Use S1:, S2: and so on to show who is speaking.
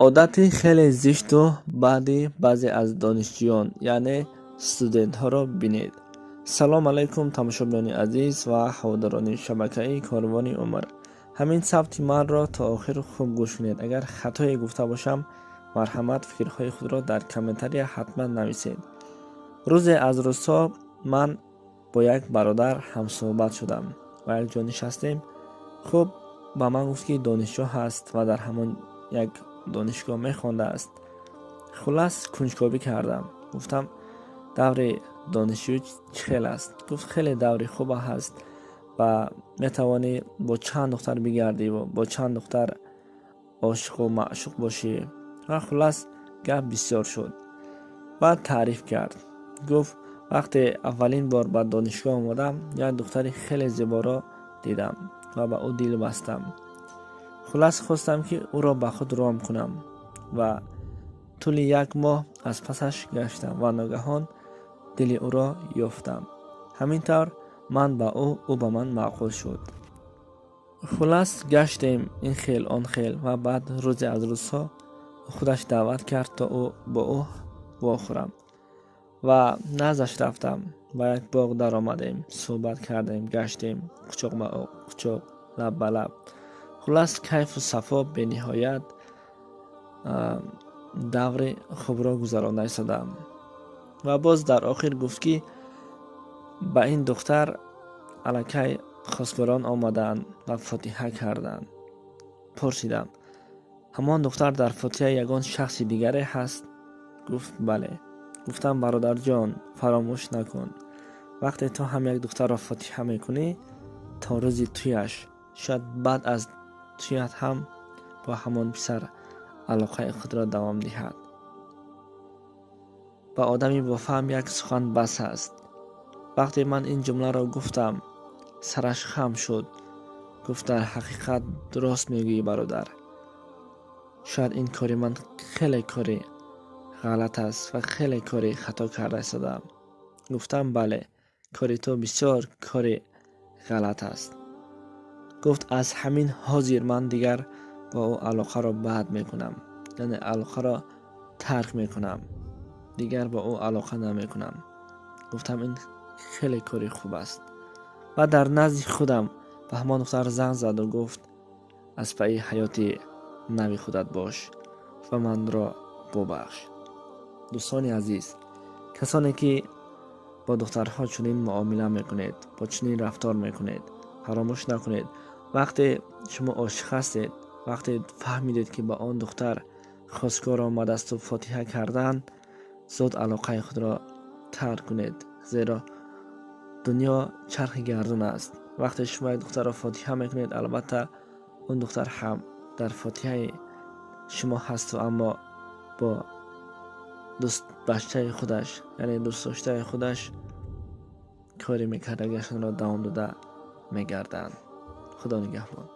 S1: Одати хеле зишту баъди баъзе аз донишҷӯён, яъне студентҳоро бинед. Салом алайкум, тамошобинони азиз ва ҳаводорони шабакаи Корвони умр. Ҳамин сабти манро то охир хуб гӯш кунед. Агар хатое гуфта бошам, марҳамат, фикрҳои худро дар комментария ҳатман нависед. Рӯзе аз рӯзҳо ман бо як бародар ҳамсӯҳбат шудам ва як ҷо нишастем. Хуб, ба ман гуфт, ки донишҷӯ ҳаст ва дар ҳамон як донишгоҳ мехондааст. Хуллас, кунҷкобӣ кардам, гуфтам: «Даври донишҷӯӣ чӣ хел аст?» Гуфт: «Хеле даври хуба ҳаст ва метавонӣ бо чанд духтар бигардӣ, бо чанд духтар ошиқу маъшуқ бошӣ». Ва хуллас, гап бисёр шуд. Баъд таъриф кард, гуфт: «Вақте аввалин бор ба донишгоҳ омадам, як духтари хеле зеборо дидам ва ба ӯ дил бастам. Хуллас, хостам, ки ӯро ба худ ром кунам ва тӯли як моҳ аз пасаш гаштам ва ногаҳон дили ӯро ёфтам. Ҳамин тавр ман ба ӯ, ӯ ба ман маъқул шуд. Хуллас, гаштем ин хел, он хел ва баъд рӯзе аз рӯзҳо худаш даъват кард, то ӯ бо ӯ вохӯрам ва наздаш рафтам. Ба як боғ даромадем, суҳбат кардем, гаштем қучоқ ба қучоқ, лаб ба лаб. Хуллас, кайфу сафо бениҳоят, даври хубро гузаронда истодаам». Ва боз дар охир гуфт, ки ба ин духтар аллакай хостгорон омадаанд ва фотиҳа карданд. Пурсидам: «Ҳамон духтар дар фотиҳаи ягон шахси дигаре ҳаст?» Гуфт: «Бале». Гуфтам: «Бародарҷон, фаромӯш накун, вақте ту ҳам як духтарро фотиҳа мекунӣ, то рӯзи туяш, шояд баъд аз туят ҳам бо ҳамон писар алоқаи худро давом диҳад. Ба одами бофаҳм як сухан бас аст». Вақте ман ин ҷумларо гуфтам, сараш хам шуд, гуфт: «Дар ҳақиқат дуруст мегӯӣ, бародар. Шояд ин кори ман хеле кори ғалат аст ва хеле кори хато карда истодаам». Гуфтам: «Бале, кори ту бисёр кори ғалат аст». Гуфт: «Аз ҳамин ҳозир ман дигар бо ӯ алоқаро бад мекунам, яъне алоқаро тарк мекунам, дигар бо ӯ алоқа намекунам». Гуфтам: «Ин хеле кори хуб аст». Ва дар назди худам ба ҳамон духтар занг заду гуфт: «Аз пайи ҳаёти нави худат бош ва манро бубахш». Дӯстони азиз, касоне ки бо духтарҳо чунин муомила мекунед, бо чунин рафтор мекунед, фаромӯш накунед: вақте шумо ошиқ ҳастед, вақте фаҳмидед, ки ба он духтар хостгор омадасту фотиҳа карданд, зуд алоқаи худро тарк кунед, зеро дунё чархи гардун аст. Вақте шумо як духтарро фотиҳа мекунед, албатта, он духтар ҳам дар фотиҳаи шумо ҳасту, аммо бо дӯстбачаи худаш, яъне дӯстдоштаи худаш, кори мекардагиашонро давом дода мегарданд. Худо нигаҳбон.